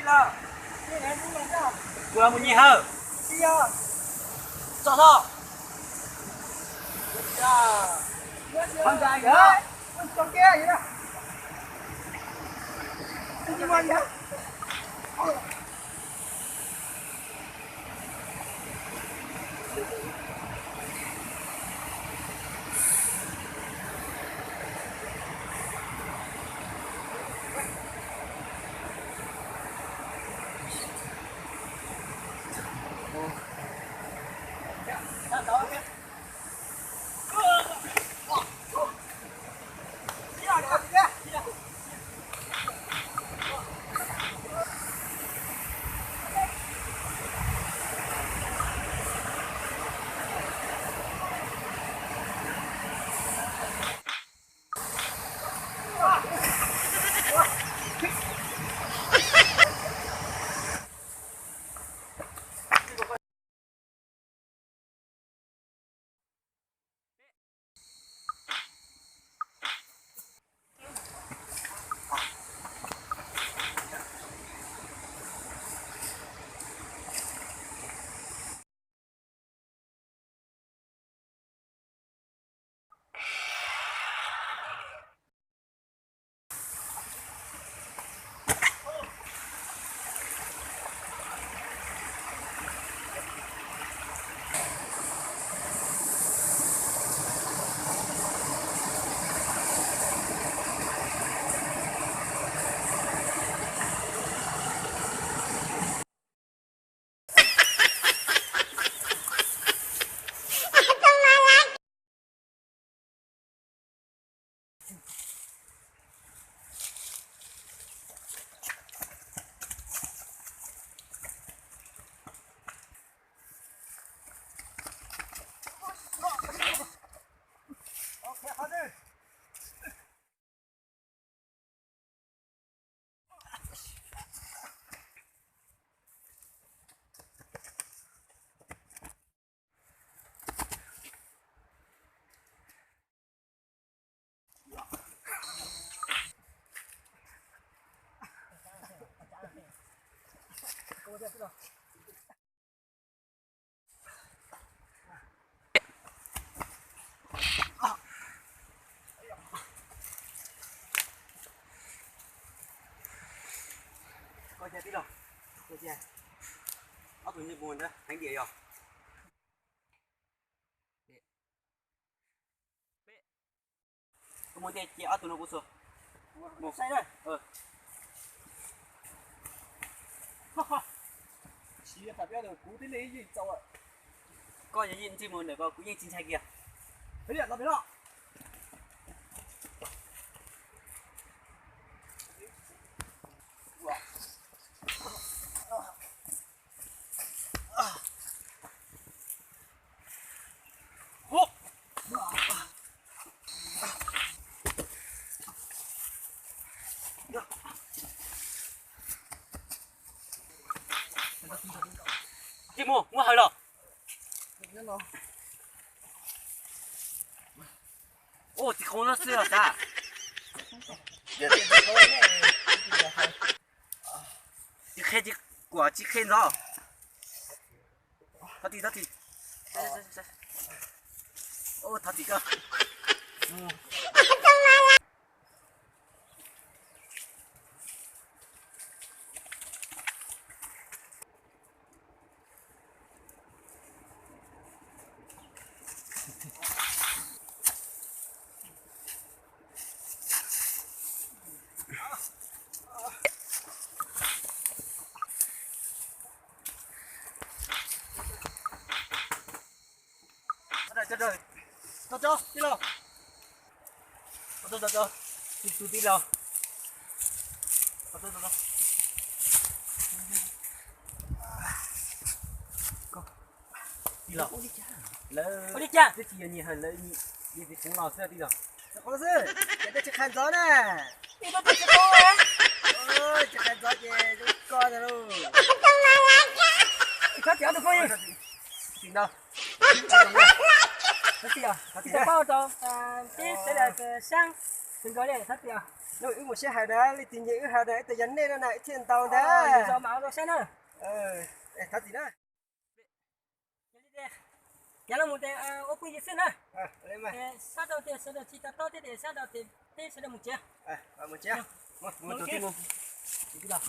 Kuv los mus nyiag hawm. Tso hlo. Koj cia tij laug, koj cia. Ob tug nyob puag ntawd heev tiag yog. Kuv mus ntej ces ob tug no kuv xua. Mus sai na. Siv tas peb kuv tib leeg yeej txaus. Koj yog yeej ntsej muag ntawm ko kuv yeej tsis ntshai kiag. Los pem no. Ntsej muag muab hawm los. Ua txiv qau no xwb los tas. Tsis qhia tsis kuam tsis qhia ntxov. Thov txim, thov txim. Thov txim koj. Tso tso tij laug. Tso tso tso, tus tij laug. Tij laug, lawv twb tsis yog nyiag hawm, lawv nyiag txiv qau los xwb tij laug. Qhov xwb, ces nej tsis qhia ntxov na. Tsis qhia ntxov ces zoo koj ntag lauj. Tsis qhia ntxov tus phooj ywg. Tsis ntau. Tsis tau paub rau peb sawv daws sab. Tus nkawd li thab tim, no wb mus sib hais na, leej twg nyiam wb hais na, wb tus yog nej no na, wb thiaj ntau ntag. Zoo mas zoo saib na. Thab tim na. Ces los mus ces ua phooj ywg xwb na. Sab rau tias sawv daws tsis to taub thiab ces sab rau tias peb sawv daws mus tsev. Mus tsev.